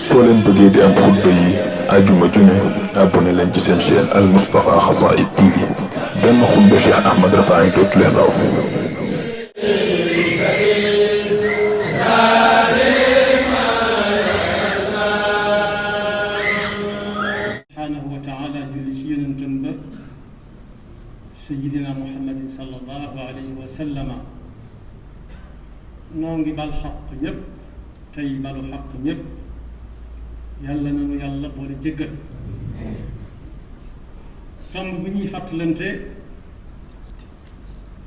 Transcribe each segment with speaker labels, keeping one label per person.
Speaker 1: soo leen bëggee di am xutba yi àjjuma ju ne abonné leen ci seen chaîne Al Moustapha Xasaa'id TV benn xutba Cheikh Ahmad Rafaay dootu leen raw.
Speaker 2: subhaanahu wa taala julli ci yonentam ba sayidina muhammadin sallallahu alayhi wa sallama noo ngi bal xaq ñépp tey balu xaq ñépp yàlla nanu yàlla boole jëggal tomb bi ñuy fàttalante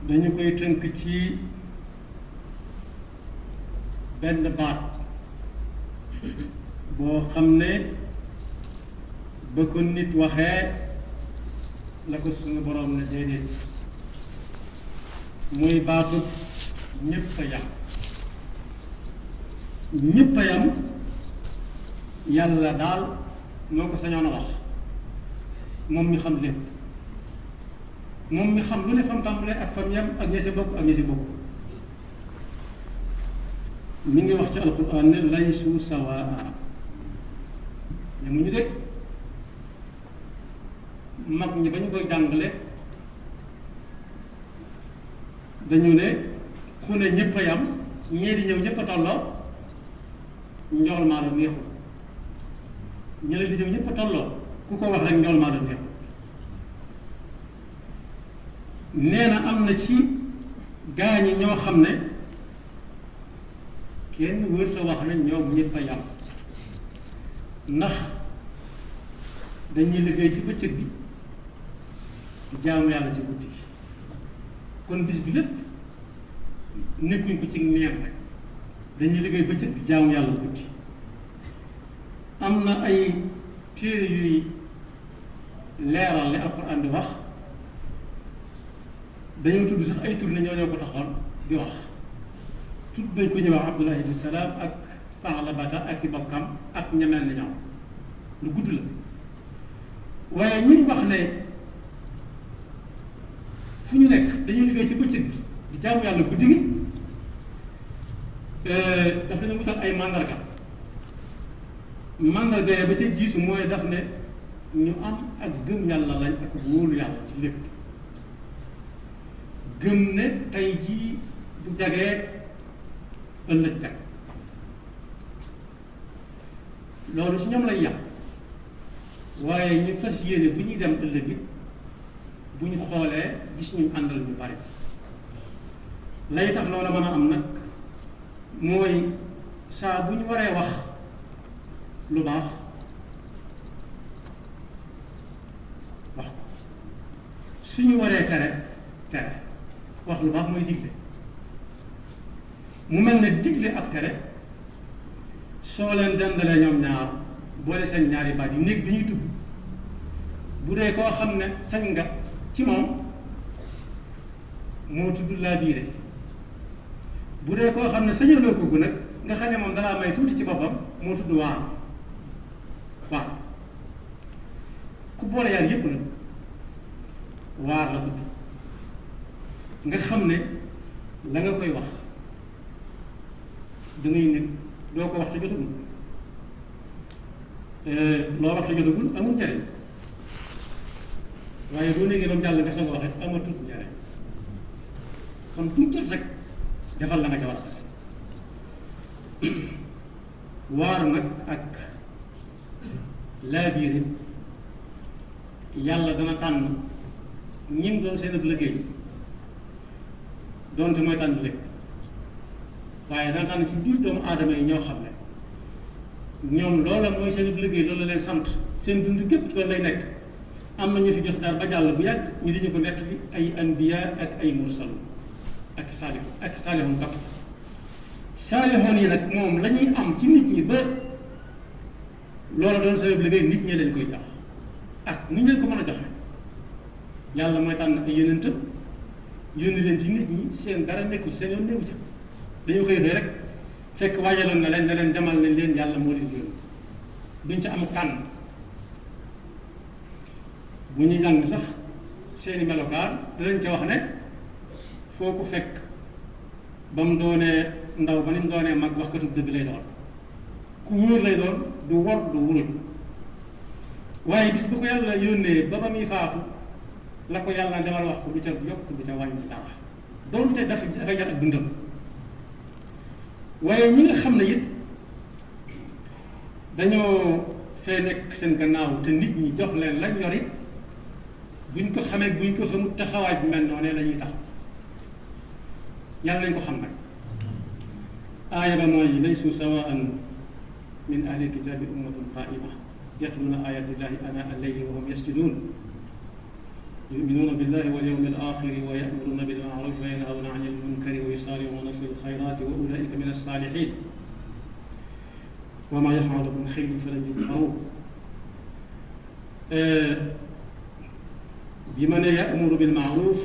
Speaker 2: dañu koy tënk ci benn baat boo xam ne ba ko nit waxee la ko suñu boroom ne déedéet muy baatu ñépp a yam ñépp a yam yàlla daal moo ko sañoon a wax moom mi xam lépp moom mi xam lu ne fam tàmbalee ak fam yam ak ña si bokk ak ña si bokk mi ngi wax ci alquran ne laysu sawaa yamuñu de mag ñi ba ñu koy jàngale dañu ne ku ne ñëpp a yam ñee di ñëw ñëpp a tolloo njool maa la neexul ñële di ñëw ñëpp a tolloo ku ko wax rek njool maa la neexul nee na am na ci gaañi ñoo xam ne kenn wërta wax ne ñoom ñëpp a yam ndax dañuy liggéey ci bëccëg bi di jaamu yàlla ci guddi kon bis bi lépp nekkuñ ko ci neex rek dañuy liggéey bëccëg di jaamu yàlla guddi am na ay téere yuy leeral li alxuraan di wax dañoo tudd sax ay tur ne ñoo ko taxoon di wax tudd nañ ko ñuy wax Abdullah ibn Salaam ak Saalabata ak i bokkam ak ñemel ni ñoom lu gudd la waaye ñi wax ne fu ñu nekk dañuy liggéey ci bëccëg bi di jaamu yàlla guddi gi daf leen wutal ay màndarga màndarga ba ca jiitu mooy daf ne ñu am ak gëm yàlla lañ ak wóolu yàlla ci lépp gëm ne tey jii bu jagee ëllëg jag loolu ci ñoom lay yàq waaye ñu fas yéene bu ñuy dem ëllëg it bu ñu xoolee gis ñu àndal ñu bari lay tax loola mën a am nag mooy saa bu ñu waree wax lu baax wax ko suñu waree tere wax lu baax mooy digle mu mel ne digle ak tere soo leen dendalee ñoom ñaar boole seen ñaari baat yi néeg bi ñuy tugg bu dee koo xam ne sañ nga ci moom moo tudd laa biire bu dee koo xam ne sañaloo ko nag nga xam ne moom dalaa may tuuti ci boppam moo tudd waar ku boole yaar yépp nag waar la tudd nga xam ne la nga koy wax dangay nekk doo ko wax te jotagul loo wax te jotagul amul njariñ waaye boo néegee ba mu jàll nga soog a wax rek amatul njariñ kon tuuti jot rek defal la nga ca war a def waar nag ak laabiire yàlla dana tànn ñim doon seen ab liggéey doonte mooy tànn lépp waaye dana tànn ci biir doomu aadama yi ñoo xam ne ñoom loola mooy seen ab liggéey loolu la leen sant seen dund gépp loolu lay nekk am na ñu fi jot daal ba jàll bu yàgg ñu di ñu ko nettali ay anbiya ak ay mursal ak saalihun kaf saalihun yi nag moom la ñuy am ci nit ñi ba loola doon seen liggéey nit ñi leen koy jox ak ni ñu leen ko mën a joxe yàlla mooy tànn ay yonent yónni leen ci nit ñi seen dara nekku ci seen yoon néewu ci dañu xëy xëy rek fekk waajaloon na leen ne leen demal nañ leen yàlla moo leen yónni duñ ca am tànn bu ñu jàng sax seeni melokaan danañ ca wax ne foo ko fekk ba mu doonee ndaw ba ni mu doonee mag waxkatu dëgg lay doon ku wóor lay doon du wor du wuruj waaye bis bu ko yàlla yónnee ba muy faatu la ko yàlla demal wax ko du ca yokk du ca wàññi dara doonte dafa jar ak dundam waaye ñi nga xam ne it dañoo fee nekk seen gannaaw te nit ñi jox leen lañ yor it buñ ko xamee buñ ko xamut taxawaay bi mel noonu la ñuy tax yàlla nañ ko xam nag aaya ba mooy laysu sawaan min ahli lkitaabi ummatun qaa'ima yatluuna ayati llahi ana al-layli wa hum yasjuduun yu'minuuna billahi wal yawmi al-aaxiri wa ya'muruuna bil ma'ruufi wa yanhawna ani l-munkari wa yusaari'uuna fi l-xayraati wa ulaa'ika mina s-saalihiin wa maa yaf'alu min xayrin falan yukfaruuh bi ma ne ya'muru bil ma'ruuf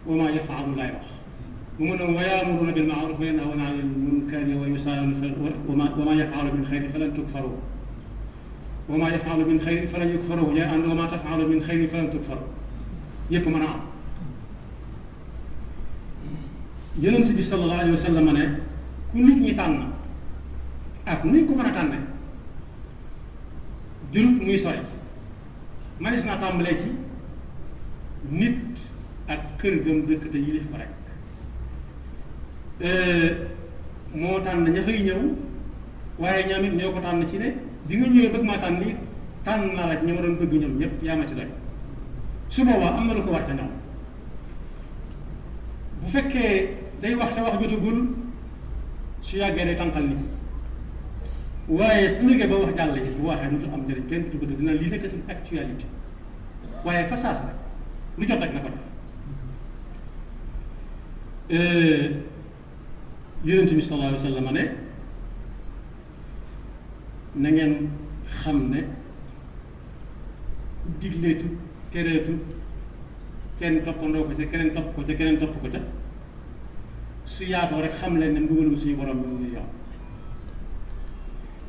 Speaker 2: wa maa yaf'alu laay wax bu ma ne wa ya'muruuna bil ma'ruuf wa yanhawna ani l-munkari wa yusaari'uuna wa maa yaf'alu min xayrin falan tukfaruuh wa maa yaf'alu min xayrin falan yukfaruuh ñooy ànd wa maa taf'alu min xayrin falan tukfaruuh yépp mën a am. Yonent bi sallallahu alayhi wa sallam ne ku nit ñi tànn ak nuñ ko mën a tànne jurut muy sori manis naa tàmbalee ci nit ak kër gëm dëkk te yilif ko rek moo tànn ña fay ñëw waaye ñoom it ñoo ko tànn ci ne bi nga ñëwee bëgg maa tànn ni tànn naa la ci ña ma doon bëgg ñoom ñëpp yaa ma ci doy su boobaa am na lu ko war ca ñoom bu fekkee day wax te wax jotagul su yàggee day tànqal nit waaye su nekkee ba wax jàll yi bu waxee dootul am njëriñ kenn du ko dina lii nekk ci actualité waaye fa saas rek lu jot rek na ko def Yonent bi sallallahu alayhi wa sallam ne na ngeen xam ne ku digleetu tereetu kenn toppandoo ko ca keneen topp ko ca keneen topp ko ca su yaatoo rek xam leen ne mbugalum suñu borom bi mu ngi yor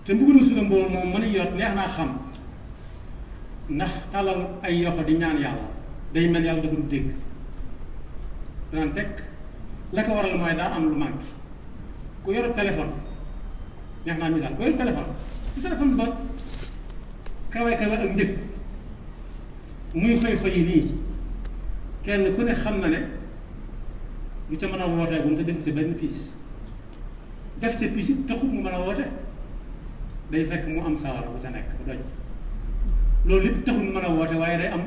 Speaker 2: te mbugalum suñu borom moom mën a yor neex naa xam ndax tàllal ay yoxo di ñaan yàlla day mel yàlla dafa du dégg danaan teg la ko waral mooy daa am lu manqué ku yor téléphone neex naa misaal ku yor téléphone su téléphone ba kawe kawe ak njëg muy xoy yi nii kenn ku ne xam na ne lu ca mën a wootee bu te def ci benn piis def ca piis it taxul mu mën a woote day fekk mu am sawara bu ca nekk bu doj loolu lépp taxul mu mën a woote waaye day am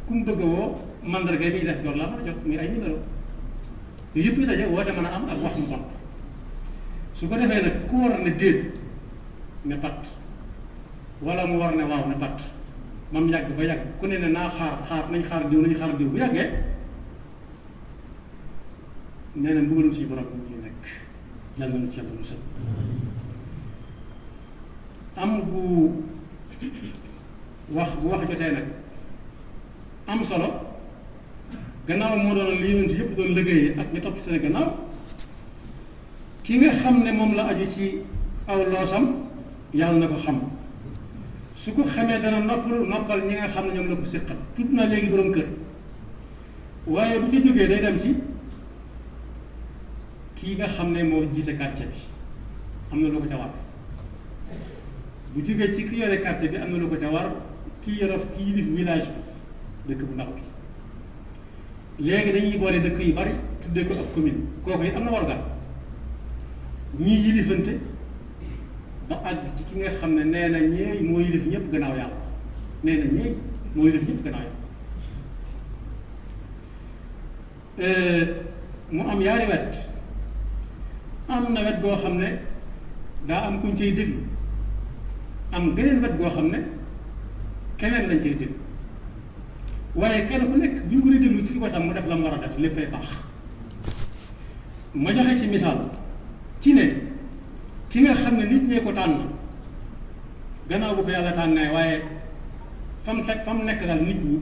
Speaker 2: ku mu bëgg a woo mandarga yi muy def jot laa mën a jot muy ay numéro yooyu yëpp yi daje woote mën a am ak wax mu bon su ko defee nag ku war ne déet ne pat wala mu war ne waaw ne pat mam yàgg ba yàgg ku ne ne naa xaar nañ xaar diw bu yàggee nee na mbugalum si borom ñu nekk yàlla na ci yàlla musal am bu wax jotee nag am solo gannaaw moo doon li yonent yëpp doon liggéeyee ak ñu topp seen gannaaw ki nga xam ne moom la aju ci aw loosam yàlla na ko xam su ko xamee dana noppal ñi nga xam ne ñoom la ko séqal tudd naa léegi borom kër waaye bu ci jógee day dem ci kii nga xam ne moo jiite quartier bi am na lu ko ca war bu jógee ci ki yore quartier bi am na lu ko ca war kii yilif village bi dëkk bu ndaw bi léegi dañuy boole dëkk yu bari tuddee ko ab commune kooku it am na warugar ñii yilifante ba àgg ci ki nga xam ne nee na ñeey moo yilif ñëpp gannaaw yàlla nee na ñeey moo yilif ñëpp gannaaw yàlla mu am yaari wet am na wet goo xam ne daa am kuñ cay déglu am geneen wet goo xam ne keneen lañ cay déglu waaye kenn ku nekk bu ñu ko dee déglu ci wetam mu def la mu war a def léppay baax ma joxe ci misaal ci ne ki nga xam ne nit ñee ko tànn gannaaw bu ko yàlla tànnee waaye fa mu nekk daal nit ñi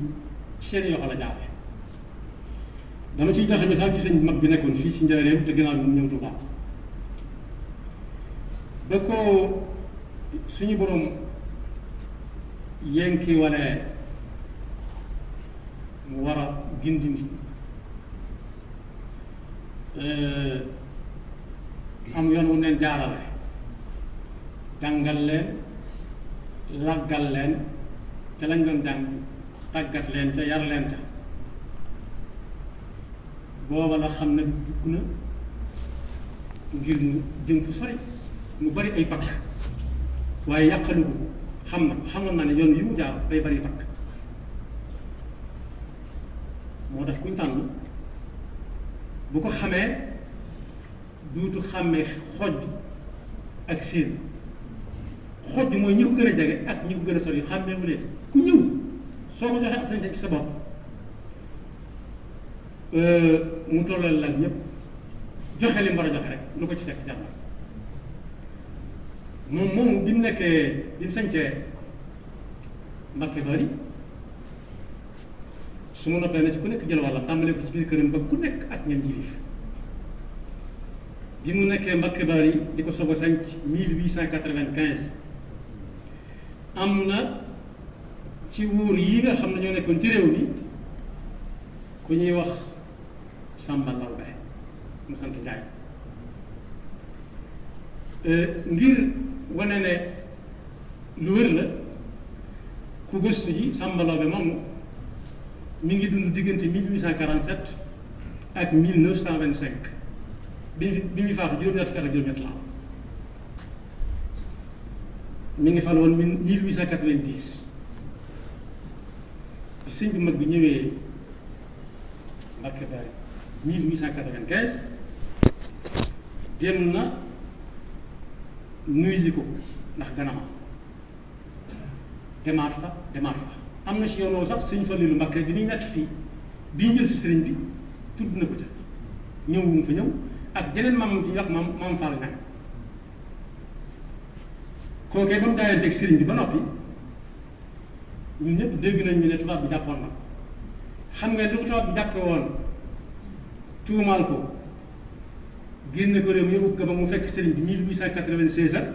Speaker 2: seen yoxo la jaare dama ciy joxe misaal ci sëñ mag bi nekkoon fii ci Njaaréem te gannaaw bi mu ñëw Tuubaa ba ko suñu borom yenki wala mu war a gindi nit am yoon wu leen jaarale jàngal leen laggal leen te lañ doon jàng tàggat leen te yar leen te booba la xam ne dugg na ngir mu jëm fu sori mu bari ay pakk waaye yàqalu ko xamoon na ne yoon yi mu jaar day bari pakk moo tax kuñ tànn bu ko xamee duutu xàmmee xoj ak séen xoj mooy ñi ko gën a jege ak ñi ko gën a sori xàmmee wu leen ku ñëw soo ko joxee ak sañ-sañ ci sa bopp mu tollal la ñëpp joxe li mu war a joxe rek lu ko ci fekk jar na moom bi mu nekkee bi mu sañcee Mbàkke Bari su ma noppee ne si ku nekk jël wàllam tàmbalee ko ci biir këram ba ku nekk ak ñam jilif bi mu nekkee Mbàkke Bari di ko soog a sanc 1895 am na ci wuur yi nga xam ne ñoo nekkoon ci réew mi ku ñuy wax Sàmba Lawbe mu sant Njaay ngir wane ne lu wér la ku gëstu ji Sàmba Lawbe moom mi ngi dund diggante 1847 ak 1925 bi ñu faatu juróom-ñett fukki at ak juróom-ñett la mi ngi fal woon 1890 bi sëñ bu mag bi ñëwee Mbàkke Bari 1895 dem na nuyu ji ko ndax ganama demaat fa am na si yoonoo sax sëñ Faliilu Mbàkke bi ñuy nekk fii bii njël si sëriñ bi tudd na ko ca ñëw wu mu fa ñëw ak jeneen maamam ci wax maam Fall nag kookee ba mu daayanteeg sëriñ bi ba noppi ñun ñëpp dégg nañ ñu ne tubaab bi jàppoon na ko xam nga lu ko tubaab bi jàppe woon tuumaal ko génne ko réew mi yóbbu ko ba mu fekk sëriñ bi 1896 ak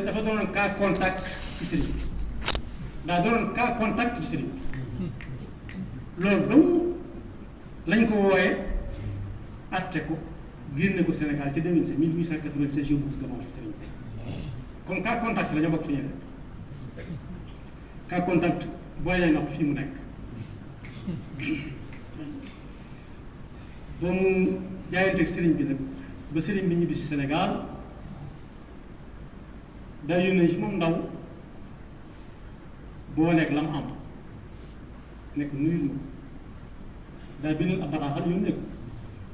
Speaker 2: dafa doonoon cas contact ci sëriñ bi daa doonoon cas contact ci sëriñ bi loolu dong lañ ko wooyee atte ko génne ko Sénégal ci 2007 1896 yóbbu ko Gabon fi sëriñ bi comme cas contact la ñoo bokk fi ñu nekk cas contact booy lay nopp fii mu nekk ba mu jaayanteeg sëriñ bi nag ba sëriñ bi ñibbi si Sénégal daa yónnee ci moom ndaw boo lekk la mu am nekk nuyul ma ko daa bindal ab bataaxal yónnee ko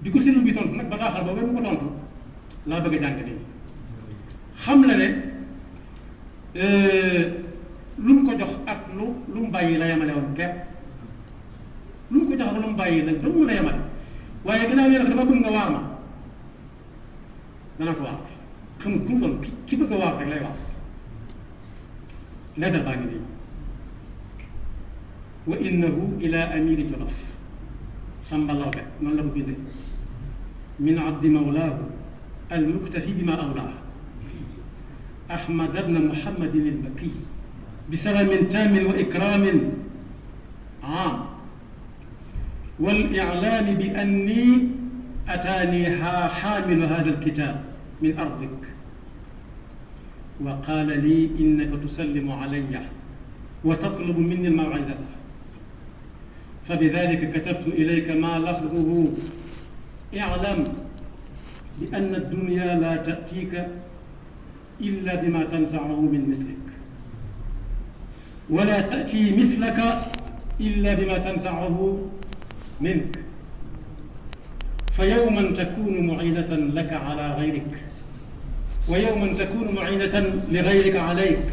Speaker 2: bi ko sëriñ bi tontu nag bataaxal ba mu ko tontu laa bëgg a jàng nii xam la ne lu mu ko jox ak lu mu bàyyi la yemale woon kepp lu mu ko jox ak lu mu bàyyi la doo mun a yemale waaye gannaaw nee nag dama bëgg nga waar ma dana ko waar xamul ku mu doon ki bëgg a waar rek lay waar leetar baa ngi nii wa innahu ila amiri Jolof Sàmba Lawbe noonu la ko bindee min abdi mawlaahu almuktafi bima awlaa Ahmad ibn Muhammadin al-Bakki bi salamin taamin wa ikramin aam والإعلام بأني أتاني حامل هذا الكتاب من أرضك وقال لي إنك تسلم علي وتطلب مني الموعظة فبذلك كتبت إليك ما لفظه اعلم بأن الدنيا لا تأتيك إلا بما تنزعه من مثلك ولا تأتي مثلك إلا بما تنزعه منك فيوما تكون معينة لك على غيرك ويوما تكون معينة لغيرك عليك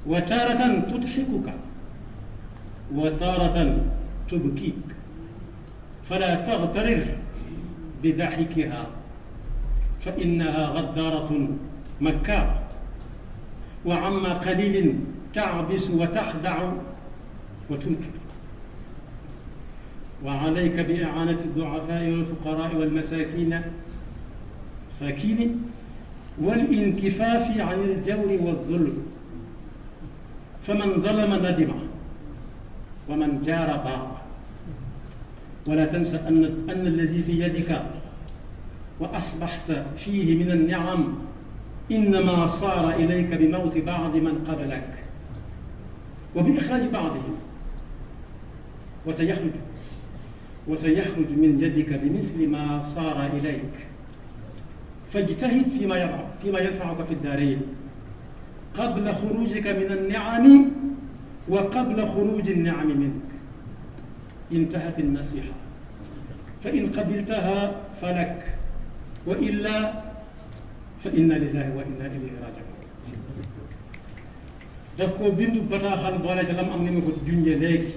Speaker 2: وتارة تضحكك وتارة تبكيك فلا تغترر بضحكها فإنها غدارة مكارة وعما قليل تعبس وتخدع وتنكر وعليك بإعانة الضعفاء والفقراء والمساكين والانكفاف عن الجور والظلم فمن ظلم ندم ومن جار باع wala tansa an alladi fi yadika wa asbaxta fihi min anniam innama saara ilayka bi mawti baadi man qablak wa bi ixraaji baadihim wa sayaxruj min yadika bi misli ma saara ilayk fajtahid fima yanfacuka fi ddaarayn qabla xurujika min anniami wa qabla xuruji anniami mink intahat annasiha fa in qabiltaha falak wa illa fa inna lillahi wa inna ilayhi rajiun. daf koo bindu bataaxal boole ca lam am ni ma ko junjee léegi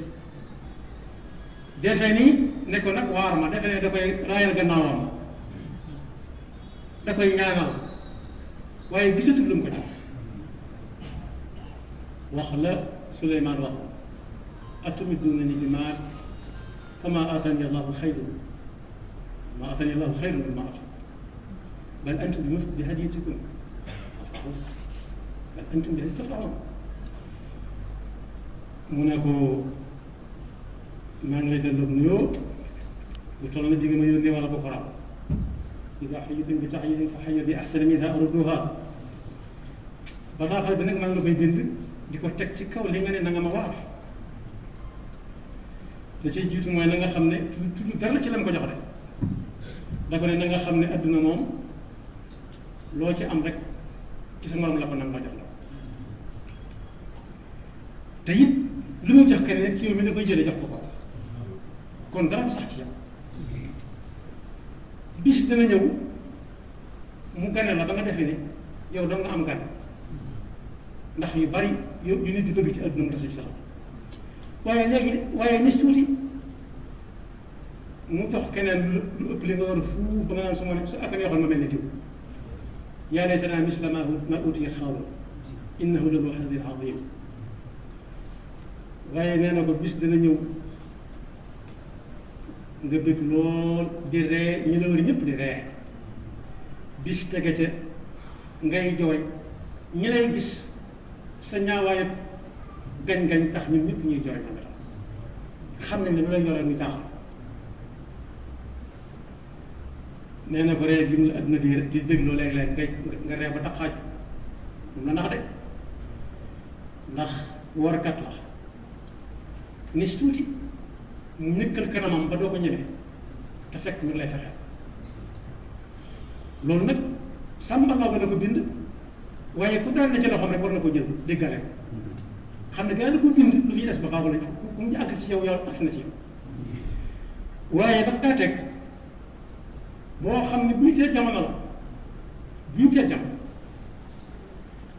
Speaker 2: defe ni ne ko nag waar ma defe ne da koy raayal gannaawam da koy ñaanal waaye gisatul lu mu ko jox wax la Suleymaan wax atumidduunanii bi maal famaa aataanii Allaahu xayrun mimmaa aataakum bal antum bi hadiyatikum tafrahuun bal antum bi hadiyatikum tafrahuun. mu ne ko maa ngi lay delloo nuyoo bu toll na bi nga ma yónnee wala bu ko raw idaa xayyitum bi taxiyyatin fa xayyu bi axsana minhaa aw rudduuhaa. bataaxal bi nag maa ngi la koy bind di ko teg ci kaw li nga ne na nga ma waar la cay jiitu mooy na nga xam ne tudd dara ci la mu ko jox de da ko ne na nga xam ne adduna moom loo ci am rek ci sa morom la ko nang la jox la ko te it lu mu jox keneen ci yow mi la koy jëlee jox ko kon dara du sax ci yow bis dana ñëw mu gane la ba nga defee ne yow doo nga am gan ndax yu bari yu nit di bëgg ci adduna mu tase ci sa loxo waaye nis tuuti mu jox keneen lu ëpp li nga war a fuuf ba nga naan su ma ne su akkan yoxoon ma mel ni diw yaa laytanaa misla maa uutiya Qaaruun innahu laduu hazzin aziim. waaye nee na ko bis dana ñëw nga bëgg lool di ree ñi la war ñëpp di ree bis tege ca ngay jooy ñi lay gis sa ñaawaayu gañ-gañ tax ñun ñëpp ñuy jooy na xam nañ ne lu lay yoree muy tax nee na ko ree gi mu la adduna di dégloo léeg-léeg nga ree ba taxaaj mun na nax de ndax warkat la nis tuuti mu ñëkkal kanamam ba doo ko ñeme te fekk ñu lay fexe loolu nag sàmbaloo ba na ko bind waaye ku daan na ci loxoom rek war na ko jël déggale ko xam ne gannaaw da ko bind lu fiy des ba faaw la ku mu ci àgg si yow agsi na ci yow waaye daf kaa teg boo xam ne buy tee jamono la buy tee jamono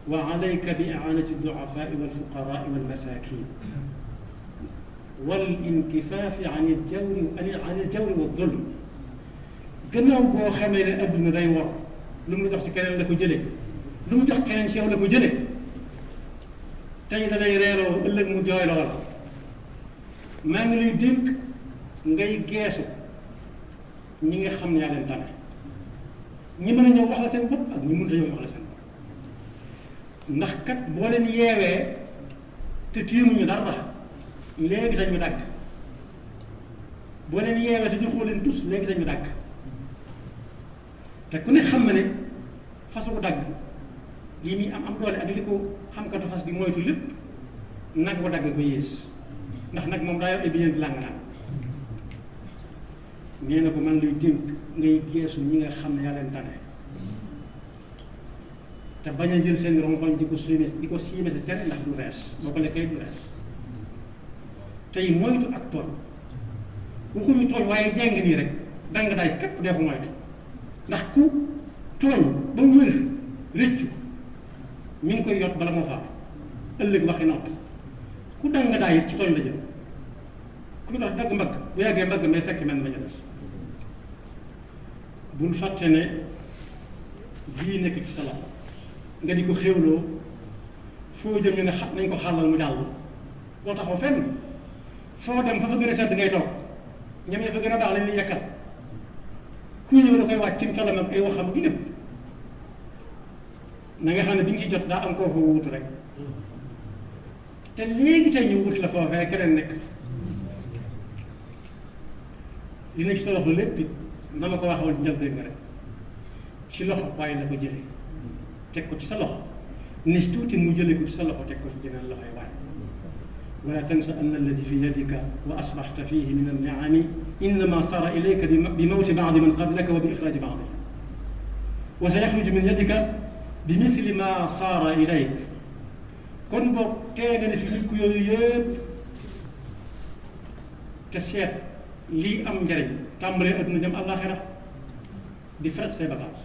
Speaker 2: wa alayka bi i'aanati du'afaa'i wal fuqaraa'i wal masaakiin wal inkifaafi an al-jawri wa zulm. gannaaw boo xamee ne adduna day wor lu mu jox ci keneen la ko jëlee lu mu jox keneen ci yow la ko jëlee tey da lay reeroo ëllëg mu jooy la wala maa ngi lay dénk ngay geesu ñi nga xam ne yaa leen tane ñi mën a ñëw wax la seen bopp ak ñi mënut a ñëw wax la seen bopp ndax kat boo leen yeewee te tiimuñu dara léegi dañu dàkk boo leen yeewee te joxoo leen tus léegi dañu dàkk te ku ne xam na ne façon dagg yi muy am doole ak li ko xamkatu fas di moytu lépp nag wa dagg ko yées ndax nag moom daa yor ay biñeen di làng naan nee na ko man lay dénk ngay geesu ñi nga xam ne yaa leen tane te bañ a jël seen rongoñ di ko siime sa cere ndax du rees boo ko lekkee du rees tey moytu ak tooñ waxuñu tooñ waaye jeng nii rek danga daay képp dee ko moytu ndax ku tooñ ba mu wér rëccu mi ngi koy yot bala moo faatu ëllëg waxi noppi ku danga daay it ci tooñ la jëm ku dox dagg mbagg bu yàggee mbagg may fekk mel na ca des bul fàtte ne lii nekk ci sa loxo nga di ko xéwloo foo jëm ñu ne xam nañ ko xàllal mu jàll doo taxaw fenn foo dem fa fa gën a sedd ngay toog ñam ya fa gën a baax lañ lay yekkal ku ñëw da koy wàcc ci colam ak ay waxam ak lépp na nga xam ne bi ñu ciy jot daa am koo fa wutu rek te léegi tey ñu wut la foofee keneen nekk li na ci sa loxo lépp it na ma ko waxoon njëlbéen nga rek ci loxo waaye la ko jële teg ko ci sa loxo nis tuuti mu jële ko ci sa loxo teg ko ci jeneen loxoy waaye wala tansa anna alladi fi yadika wa asbaxta fihi min anniami innama sara ilayka bi mawti baadi man qablaka wa bi ixraaji baadi wa sa yaxruju min yadika bi misli ma saara ilayk kon boog tee nga ne fi nit ku yooyu yëpp te seet lii am njariñ tàmbalee adduna jëm àllaaxira di faj say bagages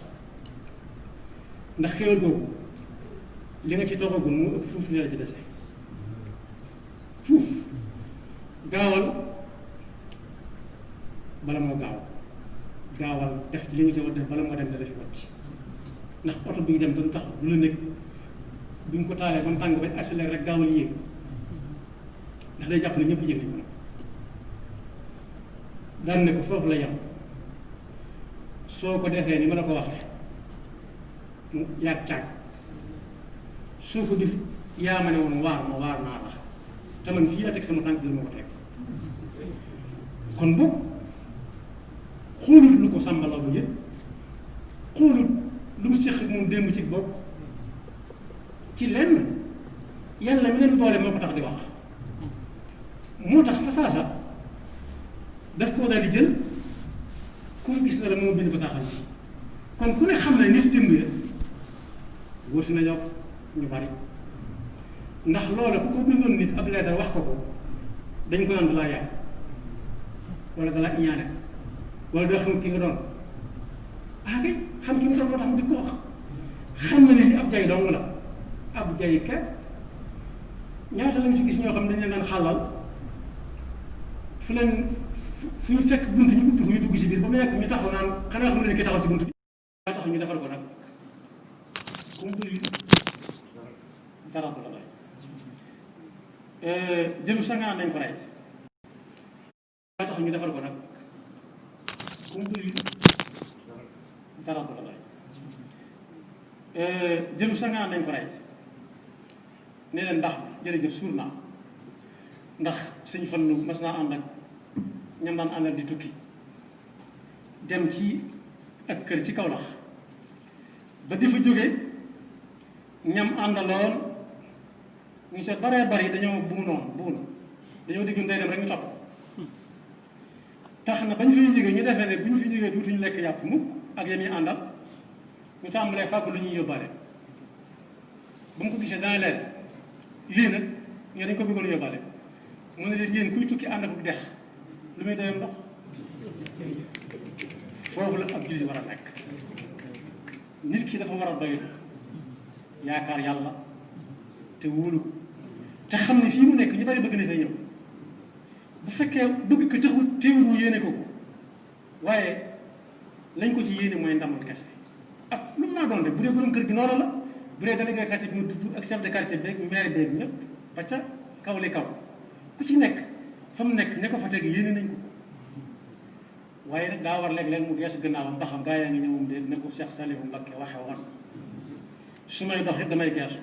Speaker 2: ndax xéwal googu li nga ci toogagul mu ëpp fuuf li la ci dese fuuf gaawal bala moo gaawal def li nga ci war def bala moo dem da defi wàcc ndax oto bi ngi dem dañu tax du la nekk bi nga ko taalee ba mu tàng ba accéléré rek gaawal yéeg ndax day jàpp ne ñëpp yéeg nañ ko nag daan ne ko foofu la yem soo ko defee ni ma la ko waxee mu yàgg caag soo ko def yaa ma ne woon waar naa la te man fii la teg sama tànk bi ma ko teg kon boog xoolut lu ko sàmbaloo bu yëpp xoolut lu mu séq moom démb ci bokk ci lenn yàlla mi leen boole moo ko tax di wax moo tax fasaasa daf koo daal di jël ku mu gis na la moo bind bataaxal bi kon ku ne xam ne nit démb ya wóosi na yokk ñu bari ndax loola ku ko bindoon nit ab leetar wax ko dañ ko naan dalaa yàq wala dalaa iñaane wala doo xam ki nga doon kay xam ki nga doon moo tax mu di ko wax xam na ne si ab jay dong la ab jay kat ñaata lañ fi gis ñoo xam ne dañ leen daan xàllal fu ñu fekk bunt ñu ubbi ko ñu dugg si biir ba mu nekk ñu taxaw naan xanaa xam ne ki taxaw ci bunt bi daa tax ñu defar ko nag comme bëri dara du la doy jëlu sangaan nañ ko rey daa tax ñu defar ko nag comme bëri dara du la doy jëlu sangaan nañ ko rey ne leen ndax jërëjëf suur naa ndax sëñ Fallu mas naa ànd ak ñam daan àndal di tukki dem ci ak kër ci Kawlax ba di fa jóge ñam àndaloon ñu seet baree bari dañoo bugu dañoo digg day dem rek ñu topp tax na bañ fiy jógee ñu defee ne bu ñu fi jógee duutuñu lekk yàpp mukk ak yéen ñuy àndal ñu tàmbalee fàgg lu ñuy yóbbaale ba mu ko gisee dana leen lii nag ñoo dañ ko bëggoon yóbbaale mu ne leen yéen kuy tukki ànd ak dex lu muy doyam ndox foofu la ab jullit war a nekk nit ki dafa war a doy yaakaar yàlla te wóolu ko te xam ne fii mu nekk ñu bari bëgg na fay ñëw bu fekkee bëgg ko taxul teewul mu yéene ko waaye lañ ko ci yéene mooy ndamal kese ak lu mu naa doon de bu dee borom kër gi noonu la bu dee délégué quartier bi mu tudd ak chef de quartier beeg maire beeg ñëpp ba ca kaw li kaw ku ci nekk fa mu nekk ne ko fa teg yéene nañ ko waaye nag daa war léeg-léeg mu geesu gannaawam ba xam gaa yaa ngi ñëwum de ne ko Cheikh Saliou Mbacké waxe woon su may dox it damay geesu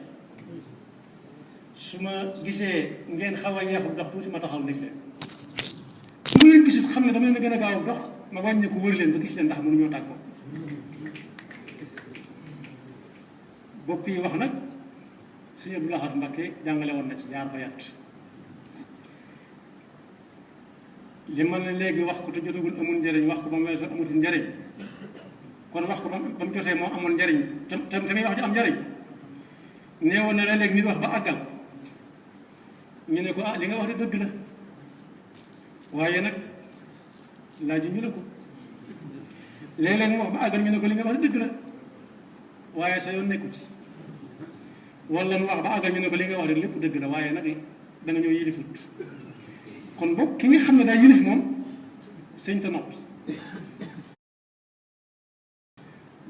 Speaker 2: su ma gisee ngeen xaw a yeexu dox tuuti ma taxaw nekk leen su ma leen gisul xam ne dama leen gën a gaaw dox ma wàññi ko wër leen ba gis leen ndax mënuñoo tàggoo bokk yi wax nag Sëñ Abdou Lahad Mbacké jàngale woon na ci jaar ba yàtt li ma ne léegi wax ko te jotagul amul njëriñ wax ko ba mu weesoo amatul njëriñ kon wax ko ba mu jotee moo amoon njëriñ te muy wax ji am njëriñ neewoon na la léegi nit wax ba àggal ñu ne ko li nga wax de dëgg la waaye nag laaj ñu la ko léeg-léeg mu wax ba àggal ñu ne ko li nga wax de dëgg la waaye sa yoon nekku ci wala mu wax ba àggal ñu ne ko li nga wax de lépp dëgg la waaye nag da nga ñëw yilifut kon boog ki nga xam ne daa yilif moom sëñ te noppi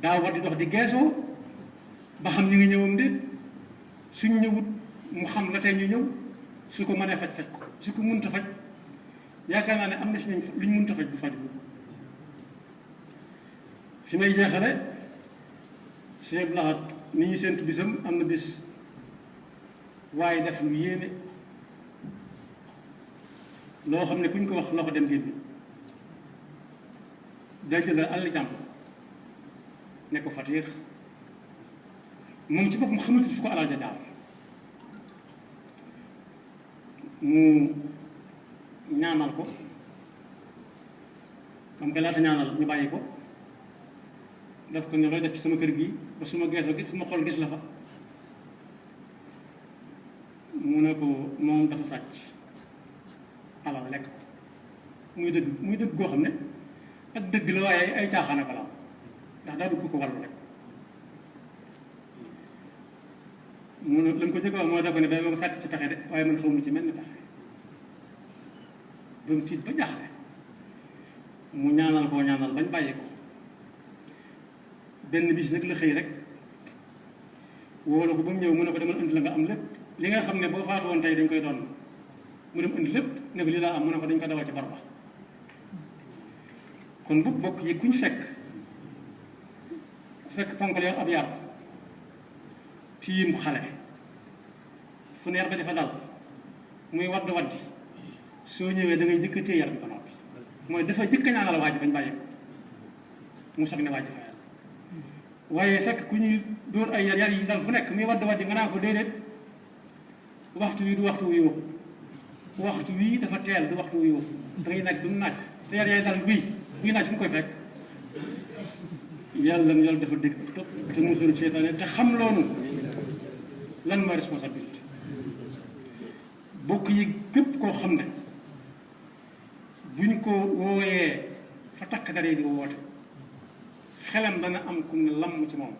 Speaker 2: daa war di dox di geesoo ba xam ñi ngi ñëwam de suñ ñëwut mu xam la tey ñu ñëw su ko mënee faj ko su ko mënta faj yaakaar naa ne am na si nañ luñ mënta faj bu faj bu fi may jeexale Sëñ Abdou Lahad ni ñu seentu bisam am na bis waaye def lu yéene loo xam ne kuñ ko wax loxo dem génn day jël alal jàmm ne ko fatiix moom ci boppam xamatul fu ko alal ja jaar mu ñaanal ko moom ko laata ñaanal ñu bàyyi ko daf ko ne looy def ci sama kër gi ba su ma geesoo gis su ma xool gis la fa mu ne ko moom dafa sàcc alal lekk ko muy dëgg goo xam ne ak dëgg la waaye ay caaxaan ak alal ndax daa dugg ko wàllu rek mu ne lañ ko jëkk wax moo dafa ne day ma ko sàcc ci pexe de waaye man xaw ma ci mel ni pexe ba mu tiit ba jaaxle mu ñaanal koo ñaanal bañ bàyyi ko benn bis nag la xëy rek wóolu ko ba mu ñëw mu ne ko demal indi la nga am lépp li nga xam ne boo faatu woon tey dañ koy doon mu dem indi lépp ne ko li laa am mu ne ko dañ ko dawal ci barba kon bu bokk yi kuñ fekk ponkal yor ab yar tiim xale fu neer ba dafa dal muy wadd waddi soo ñëwee da ngay jëkk téye yar bi ba noppi mooy dafa jëkk ñaanal waa ji bañ bàyyi ko mu soog ne waa ji fa waaye fekk ku ñuy dóor ay yar yi dal fu nekk muy wadd waddi nga naa ko déedéet waxtu wi du waxtu wi waxtu wii dafa teel du waxtu wi da ngay naaj du mu naaj te yar yaay dal buy naaj fu mu koy fekk yàlla dafa dégg topp te musul seytaane te xam loonu lan mooy responsabilité bokk yi képp koo xam ne buñ ko wooyee fa takk dara di woote xelam dana am ku ne lamm ci moom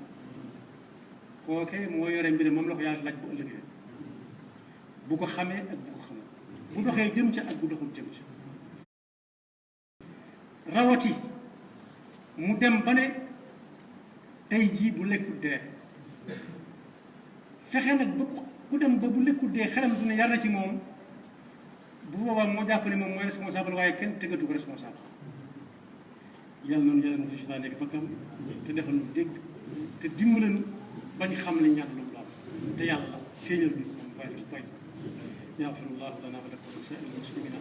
Speaker 2: kooke moo yore mbir moom la ko yàlla laaj bu ëllëgee bu ko xamee ak bu ko xamee bu doxee jëm ca ak bu doxul jëm ca rawati mu dem ba ne tey jii bu lekkul dee fexe nag ba ku dem ba bu lekkul dee xelam dina yar na ci moom bu boobaa moo jàpp ne moom mooy responsable waaye kenn tëggatu ko responsable yàlla noonu yàlla na fi si nekk bakkam te defal nu dégg te dimbalanu bañ xam ne ñaata lu mu laal te yàlla feeñal bi waaye fi toy yaxfirullahu lana wa lakum wa lisa'iril muslimina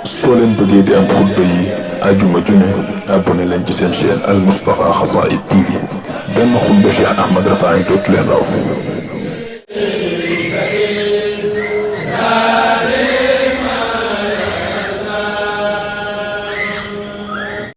Speaker 1: soo leen bëggee di am xutba yi ajuma june abonné leen ci seen chaîne Al Moustapha Xasaa'id TV benn xutba Cheikh Ahmad Rafaay dootu leen raw